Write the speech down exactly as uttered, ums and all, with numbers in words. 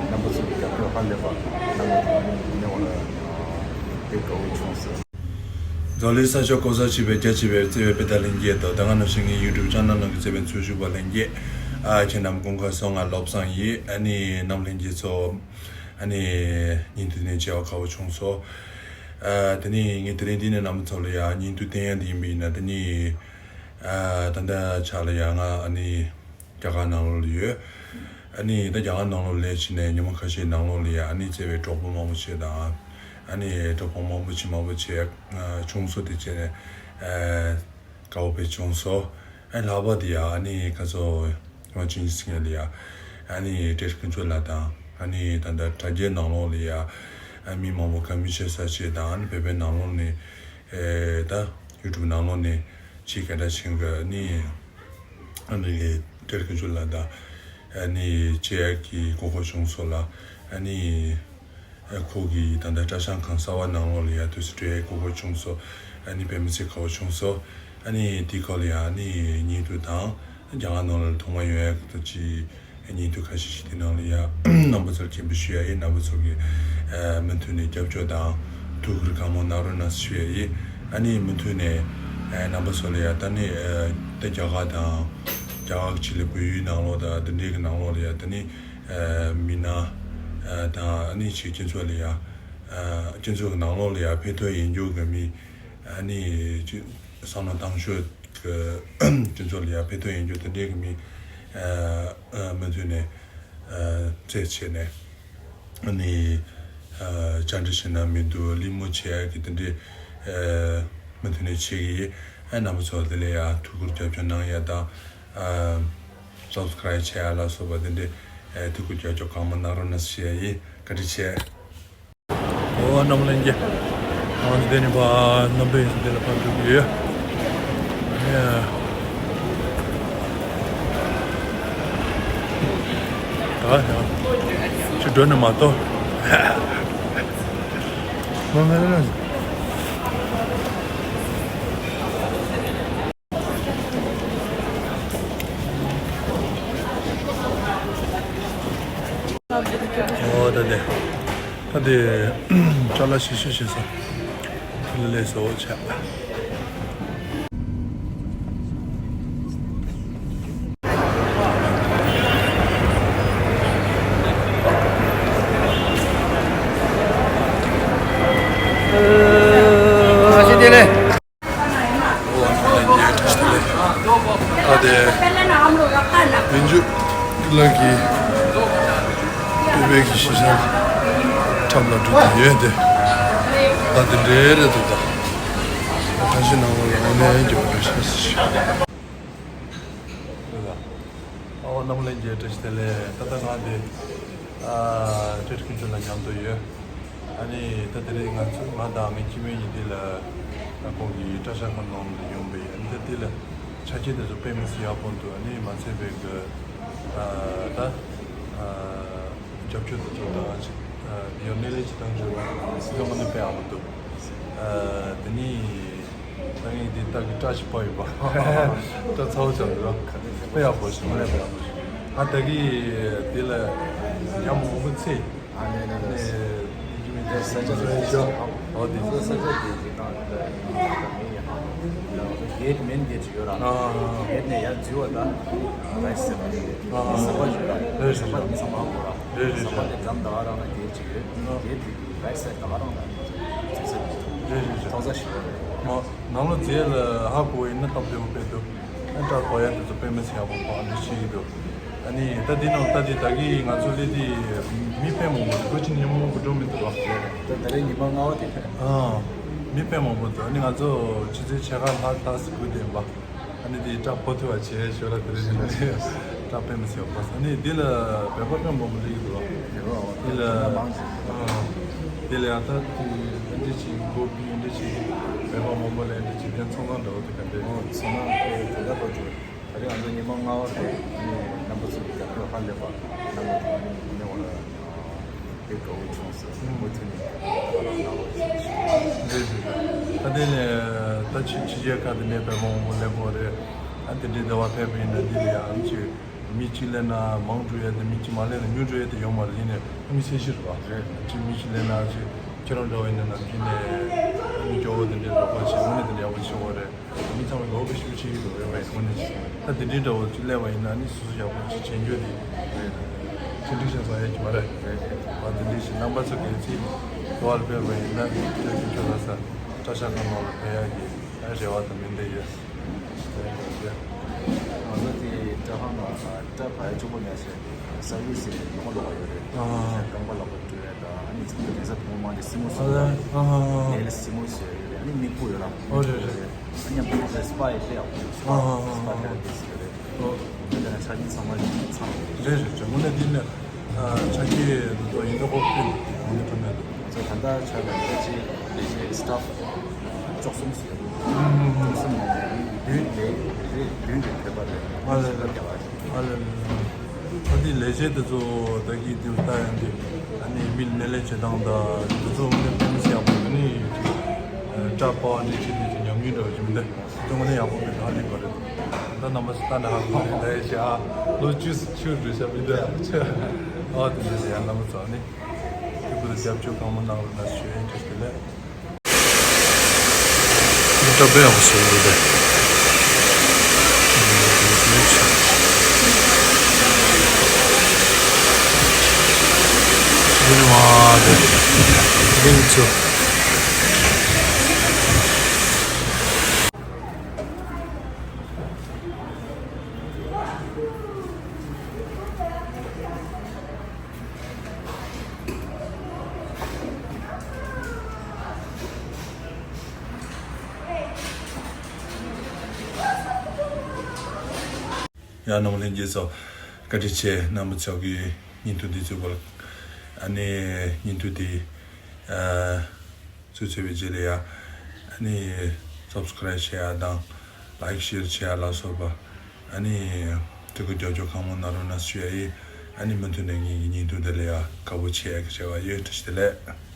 རྣམ་པ་ཚོ་གི་རྒྱབ་སྐྱོར་ཧ་ལས་པ་གནང་བ་དང་ཉེ་བར་དཔེ་དགའ་བོ་བྱུང་སོང་། འཛམ་གླིང་ས་ཕྱོགས་གང་སར་བཞུགས་པའི་རྒྱ་ཆེ་བའི་བརྩེ་བའི་དཔེ་དེབ་ལྷན་རྒྱས་དང་། ད་ག་ནང་བཞིན་ངའི་ཡུ་ཊུབ་ཆེ་ནལ་ནང་གི་བརྩེ་བའི་འཚོ་བཞུགས་པ་ལྷན་རྒྱས། ཨ་ཁྱེད་རྣམས་སྐུ་ཁམས་བཟང་། ང་བློ་བཟང་ཡིན། ཨ་ནི་རྣམ་ལྷན་རྒྱས་ཚོ། ཨ་ནི་ཉིན་དེ་ནས་མཇལ་བ་དགའ་བོ་བྱུང་སོང་། ཨ་དེ་ནས་ངས་དེ་རིང་འདི་ནས་རྣམ་པ་ཚོ་ལ་ཡ་བརྙན་ཐུང་བསྟན་ཡ་འདི་ཡིན་པ་ཡིན་ན། དེ་ནས་ཨ་ད་ལྟ་ཆ་ལ་ཡ་ང་ཨ་ནི་རྒྱ་གར་ནང་ལོགས་ལ་ཡོད། ཨ་ནི་ད་རྒྱ་གར་ནང་ལོགས་ལ་ཕྱིན་ནས་ཉི་མ་ཁ་ཤས་ནང་ལོགས་ལ་ཡ་ཨ་ནི་བརྩེ་བའི་གྲོགས་པོ་མང་པོ་ཞིག་དང་། ཨ་ནི་གྲོགས་པོ་མང་པོ་ཞིག་མང་པོ་ཞིག་ཨ་བྱུང་སོང་། དེ་བྱས་ནས་ཨ་དགའ་བོ་དཔེ་བྱུང་སོང་། ཨ་ལྷག་པར་དུ་ཡ་ཨ་ནི་ཁ་སང་ང་ཅིན་སི་ངེ་ལ་ཡ་ཨ་ནི་བཀྲ་ཤིས་དཀོན་མཆོག་ལགས་དང་། ཨ་ནི་ད་ལྟ་དྲ་རྒྱའི་ནང་ལོགས་ལ་ཡ་ཨ་མི་མང་པོ་ཁ་མི་ཤེས་ས་ཞིག་དང་། ཨ་ནི་བོད་པའི་ནང་ལོགས་ནས་ཨེ་ད་ཡུ་ཊུབ་ནང་ལོགས་ནས་ཅིག་སྐད་གྲགས་ཆེན་གི་ཨ་ནི་ཨ་ནི་བཀྲ་ཤིས་དཀོན་མཆོག་ལགས་དང་། ཨ་ནི་ཅེ་ཨེ་གི་གོ་སྐབས་བྱུང་སོང་ལ། ཨ་ནི་ཨ་ཁོ་གིས་ད་ལྟ་སྐྲ་བཤང་ཁང་གསར་པ་ནང་ལོགས་ལ་ཡ་དུས་སུ་འགྲོ་ཡའི་གོ་སྐབས་བྱུང་སོང་། ཨ་ནི་དཔེ་མི་སྲིད་དགའ་བོ་བྱུང་སོང་། ཨ་ནི་དེའི་སྐོར་ལ་ཡ་ཨ་ནི་བརྙན་ཐུང་དང་རྒྱ་གར་ནང་ལ་ཐོག་མར་ཡོང་ཡ་གི་ད་ཅི་བརྙན་ཐུང་ཁ་ཤས་ཤིག་དེ་ནང་ལ་ཡ་རྣམ་པ་ཚོར་སྤྱན་འབུལ་ཞུ་ཡ་ཡིན། རྣམ་པ་ཚོ་གི་ཨ་མུ་མཐུད་ནས་རྒྱབ་སྐྱོར་དང་ཐུགས་ཁུར་གང་མང་གནང་རོགས་གནང་ཞུ་ཡ་ཡིན། ཨ་ནི་མུ་མཐུད་ནས་ཨ་རྣམ་པ་ཚོ་ལ་ཡ་ད་ནི་ཨ་ད་རྒྱ་གར་དང་རྒྱ་གར་གྱི་ཕྱི་ལ་བོད་ཡུལ་ནང་ལོགས་དང་དེ་འདྲའི་གི་ནང་ལོགས་ལ་ཡ་ད་ནི་ཨ་མི་སྣ་ཨ་དང་ཨ་ནི་ཅིག་སྤྱི་ཚོགས་ལ་ཡ་ཨ་སྤྱི་ཚོགས་ཀྱི་ནང་ལོགས་ལ་ཡ་ཕན་ཐོགས་ཡིན་རྒྱུ་གི་མི་ཨ་ནི་ཅིག་བསམ་བློ་བཏང་ཤོག་གི་སྤྱི་ཚོགས་ལ་ཡ་ཕན་ཐོགས་ཡིན་རྒྱུ་དེ་འདྲའི་གི་མི་ཨ་ཨ་མུ་མཐུད་ནས་ཨ་རྩེད་བྱས་ནས་ཨ་ནི་ཨ་བཅར་འདྲི་བྱེད་ན་མི་འདུག་གླེང་མོལ་བྱེད་ཡ་གི་དེ་འདྲའི་ཨ་མུ་མཐུད་ནས་བྱེད་ཀྱི་ཡིན། ཨ་རྣམ་པ་ཚོ་དེ་ལ་ཡ་ཐུགས་ཁུར་རྒྱབ་སྐྱོར་གནང་ཡ་དང་། ཨ་སབ་སི་ཀ་རའིབ་བྱེད་ཡ་ལ་སོགས་པ་དེ་འདྲའི་ཨ་ཐུགས་ཁུར་རྒྱབ་སྐྱོར་གང་མང་གནང་རོགས་གནང་ཞུ་ཡ་ཡིན། བཀའ་དྲིན་ཆེ། ཨོ་རྣམ་ལྷན་རྒྱས། ང་ཚོ་འདི་ནས་ཕར་རྣམ་པའི་འདི་ལ་ཕར་འགྲོ་གི་ཡོད། ཨ་ད་ཡང་ཅི་འགྲོ་ནས་མ་གཏོགས། མ་ང་ལ། ཨོ་ད་དེ། ད་དེ། ཅ་ལག་ཞིག་ཞིག་ཞིག་ས། དེ་ལ་ལས་སོ་ཆ། ཨ་ཤི་དེ་ལས། ཨོ་ཨ་ནི་ལ་ཉེ་བཀྲ་ཤིས་བདེ་ལེགས། ཨ་དེ་མི་འཇུ་ལགས་ཀྱིས་པེ་པེ་གི་ཤི་ཤང་འཁྲབ་ལ་འགྲོ་གི་ཡོད་དེ། ཨ་དེ་འདྲའི་རེད་འདུག་ད་ཁ་ཤས་ནང་ལོགས་ལ་ཨ་ནེ་འགྱོ་བཀྲ་ཤིས། ཨོ་རྣམ་ལྷན་རྒྱས་བཀྲ་ཤིས་བདེ་ལེགས། ད་ལྟ་ང་དེ་ཨ་བཀྲ་ཤིས་དཀོན་མཆོག་ལགས་མཉམ་དུ་ཡོད། ཨ་ནི་ད་དེ་རིང་ང་ཚོ་ང་དང་ངའི་སྐྱེ་དམན་གཉིས་དེ་ལ་ཁོང་གི་སྐྲ་བཤང་ཁང་ནང་ལ་ཡོང་པས། ཨ་ནི་ད་དེ་ལ་ཆ་རྐྱེན་དེ་ཚོ་དཔེ་མི་སྲིད་ཡག་པོ་འདུག་ཨ་ནི་མ་ཚད་པའི་གི་ཨ་ད་ཨ་རྒྱབ་སྐྱོར་དེ་ཚོ་དང་ཅིག་ཨ་ཡང་སྣེ་ལེན་ཅིག་བཏང་བྱུང་། ཡོང་ནི་དཔེ་ཡག་པོ་འདུག་ཨ་དེ་ནི། ད་ངས་འདི་ལྟ་གི་སྐྲ་ཞིག་པ་ཡོད་པ། སྐྲ་ཚ་བོ་ཅང་འདུག་ར། དཔེ་ཡག་པོ་ཞིག་མ་རེད་པ། ང་ད་གི་འདི་ལ་ཉམས་མང་པོ་ཚེ། ཨ་ནེ་ནེ་ནེ། ས་ཆ་ལ་ཡོད་ཤོག་ཨོ་དེ་ཚོ་ས་ཆ་དེ་ཡིན་ན་ད་ངས་ཡང་ད་གེད་མེན་གེད་ཅིག་ཡོད་ར། ཨ་གེད་ནས་ཡར་འཛུལ་བ་ད་རའི་སི་ཟེར་བ་དེ་ཟམ་པ་ཞིག་ར། རེད་རེད། ཟམ་པ་དེ་ཚང་མ་ཧ་གོ་ར། རེད་རེད། ཟམ་པ་དེ་འགྲམ་ད་ག་རང་ན་གེད་ཅིག་ཡོད། གེད་དེ་གི་རའི་སི་ད་ག་རང་ན་འཛུལ་ས་རེད། རེད་རེད། མཐོང་ས་ཞིག་ཡོད་རེད། ནང་ལོགས་མཛེས་ལ་ཧ་གོ་ཡིན་ན་སྟབས་བདེ་པོ་དཔེ་འདུག་ཨ་སྐྲ་གོ་ཡ་དེ་ཚོ་དཔེ་མི་སྲིད་ཡག་པོ་གོ་ཨ་འདི་ཤེས་ཀྱི་འདུག་ཨ་ནི་ད་འདི་ནང་ལྟ་དེ་ད་གི་ང་ཚོ་སླེབས་དེ་མི་དཔེ་མང་པོ་འདུག་ཅི་ཉིན་མོ་གོ་འགྲོ་མི་འདུག་བ། ད་ད་རེས་ཉི་མ་ལྔ་པ་དེ། ཨ། མི་དཔེ་མང་པོ་འདུག་ཨ་ནི་ང་ཚོ་ཆུ་ཚོད་ཕྱེད་ཀ་ལྷག་ལྷག་ཙམ་སྒུག་བསྡད་ཡིན་པ། ཨ་ནི་དེ་སྐྲ་ཕོ་ཐུ་བ་བྱས་ཞོར་ལ་དེ་རིང་ནས་སྐྲ་དཔེ་མི་སྲིད་པ་ཕོ་ས། ཨ་ནི་འདི་ལ་བོད་པ་དཔེ་མང་པོ་སླེབས་ཀྱི་འདུག་ཨ་འདི་ལ་ཨ་འདི་ལ་ཡང་ད་དེ་ཨ་འདྲི་ཅིག་མགོ་པི་ཨ་འདྲི་ཅིག་བོད་པ་མང་པོ་ལ་ཨ་འདྲི་ཅིག་དེ་ཚོང་ཁང་འདྲ་བོ་དེ་ག་འདྲ། ཨོ་ཚོང་ཁང་དེ་ག་འདྲ་པོ་འདུག་ད་རེས་ང་ཚོ་ཉི་མ་ལྔ་པ་རེད། ཨ་ནི་རྣམ་པ་ཚོ་གི་རྒྱབ་སྐྱོར་ཧ་ལས་པ་གནང་བ་དང་ཨ་ནི་ཉི་མ་ལྔ་པ་དེ་དགའ་བོ་བྱུང་ཟེར་མུ་མཐུད་ནས་ད་ག་རང་གནང་བ་ཞིག་རེད་རེད་རེད། ད་དེ་ནས་ད་ཕྱི་ཕྱི་རྒྱལ་ཁག་དེ་ནས་བོད་པ་མང་པོ་སླེབས་ཀྱི་ཡོད་རེད། ཨ་དེ་འདྲའི་སྡེ་བ་ཕེབས་པ་ཡིན་ན་འདི་ལ་ཡང་ཅིག་མི་གཅིག་སླེབས་ན་མང་འགྲོ་ཡ་དེ་མི་གཅིག་མ་སླེབས་ན་ཉུང་འགྲོ་ཡ་དེ་ཡོད་མ་རེད། ཡིན་ནའི་མི་སེར་ཤི་རེད་བ། རེད། ཅིག་མི་གཅིག་སླེབས་ན་ཅིག་ཁྱེད་རང་འདྲ་བ་ཡིན་ན་ནམ་རྒྱུན་ནས་མི་སྐྱོ་བོ་དེ་འདྲའི་རོགས་པ་བྱེད་དངོས་གནས་དེ་འདྲ་ཡག་པོ་བྱེད་དགོས་རེད། མི་ཚང་མས་ལོག་པའི་ཤུགས་ཆེ་ཡོད་རེད་བས་ཁོ་ནི། ད་དེ་འདྲའི་འདྲ་བོ་ཅིག་སླེབས་པ་ཡིན་ན་ནི་སོ་སོ་ཡག་པོ་ཅིག་བྱེད་རྒྱུ་དེ་རེད། ཅི་འགྲིག་ཤག་བཟོ་ཡ་གི་མ་རེད། བ་དེ་འདྲའི་ཞིག་རྣམ་པ་ཚོ་གལ་སྲིད་དུ་བར་ཕེབས་པ་ཡིན་ན་ནི་ཁྱོད་ཀྱི་ཁྱོད་ལ་ས་སྐྲ་བཞར་ཁང་ནང་ལ་ཕེབས་ཡ་གི་ད་རེ་བ་དང་མི་འདོད་ཡོད། ང་ཚོ་དེ་སྐྲ་ཁང་ནང་སྐྲ་བར་ཡ་གཅིག་པོ་མེད་ཟེར་སར་བི་སི་ཡོང་ལོག་ཡོད་རེད། ཨ་རྐང་པ་ལག་པ་འགྲོ་ཡ་དང་ཨ་ནི་ཚང་མ་དེང་སང་བུ་མོ་མང་དེ་སི་མོ་ཨ་ཟེར་ཡོད་རེད། ཨ་ནེལ་སི་མོ་ཟེར་ཡོད་རེད། ཨ་ནི་མིག་སྤུ་ཡོད་ར། ཨོ་རེད་རེད། ཨ་མཉམ་དུ་ང་ཚོའི་སྤ་ཡི་ལྟེ་ཡག་པོ་ཡོད། སྤ་ཨ་ཧ་ཧ་སྤ་ཐེ་ར་པི་སི་ཡོད་རེད། ཨོ། དེ་ནས་ཆ་རྐྱེན་ཚང་མ་ཚང་རེད། རེད་རེད། དངོས་གནས་འདི་ནས་ཆ་རྐྱེན་འདི་ཚོ་ཡིན་ན་ཧོབ་སྟེ་འོང་ནས་ཐོན་ནས་འདུག་ང་ཚོ་ད་ལྟ་ཆ་ལ་ལས་བྱེད་ལས་བྱེད་སི་ཊཕ་བཅུ་གསུམ་ཟེར་ཡོད། བཅུ་གསུམ་ནས་བདུན་ལས་རེད། བདུན་གྱི་བོད་པ་རེད། ཨ་ལེ་ལེ། ཨ་ལེ་ལེ། ཨ་འདི་ལས་བྱེད་དེ་ཚོ་ད་གི་དེ་ལྟ་ཡང་དེ་ཨ་ནི་མི་ལ་སྣེ་ལེན་བྱེད་སྟངས་དང་དེ་ཚོ་དངོས་གནས་དཔེ་མི་སྲིད་ཡག་པོ་འདུག་ཨ་ནི་སྐྲ་སྤར་བ་འདི་བྱེད་དེ་ཚོ་ཉམས་མྱོང་འདྲ་བ་ཅིག་མི་འདུག་དེ་དངོས་གནས་ཡག་པོ་མི་འདུག་ཧ་ལས་པ་རེད། ད་རྣམ་པ་ཚོ་ལྟ་ན་ཧ་གོ་རེད། ད་ཡ་ཞེ་ཨ་ལོ་བཅུ་བཅུ་འགྲོ་ཤག་མི་འདུག་ཨ་དེ་འདྲ་ཡང་རྣམ་པ་ཚོ་ཨ་ནི་སྐྱིད་པོ་དང་རྒྱབ་སྐྱོར་གང་མང་གནང་རོགས་གནང་ཞུ་ཡིན། བཀྲ་ཤིས་བདེ་ལེགས། སྐྲ་དཔེ་ཡག་པོ་བཟོས་ཡོད་རེད། འདི་ནི་མ་རེད། འདི་ནི་ཚོ། ཡ་རྣམ་པ་ལྷན་རྒྱས་ཚོ་བཀའ་དྲིན་ཆེ། རྣམ་པ་ཚོ་གི་བརྙན་ཐུང་འདི་ཚོའི་སྐོར་ཨ་ནི་བརྙན་ཐུང་འདི་ཨ་ཚུར་ཚུད་པའི་རྗེས་ལ་ཡ་ཨ་ནི་སབ་སི་ཀ་རབ་བྱེད་ཡ་དང་ལའིག་ཤེར་བྱེད་ཡ་ལ་སོགས་པ་ཨ་ནི་དེ་གི་རྒྱབ་སྐྱོར་གང་མང་གནང་རོགས་གནང་ཞུ་ཡ་ཡིན། ཨ་ནི་མུ་མཐུད་ནས་ངེད་ཀྱི་བརྙན་ཐུང་འདི་ལ་ཡ་དགའ་པོ་བྱེད་ཡ་གི་བྱ་བ་ཡོད། བཀྲ་ཤིས་བདེ་ལེགས།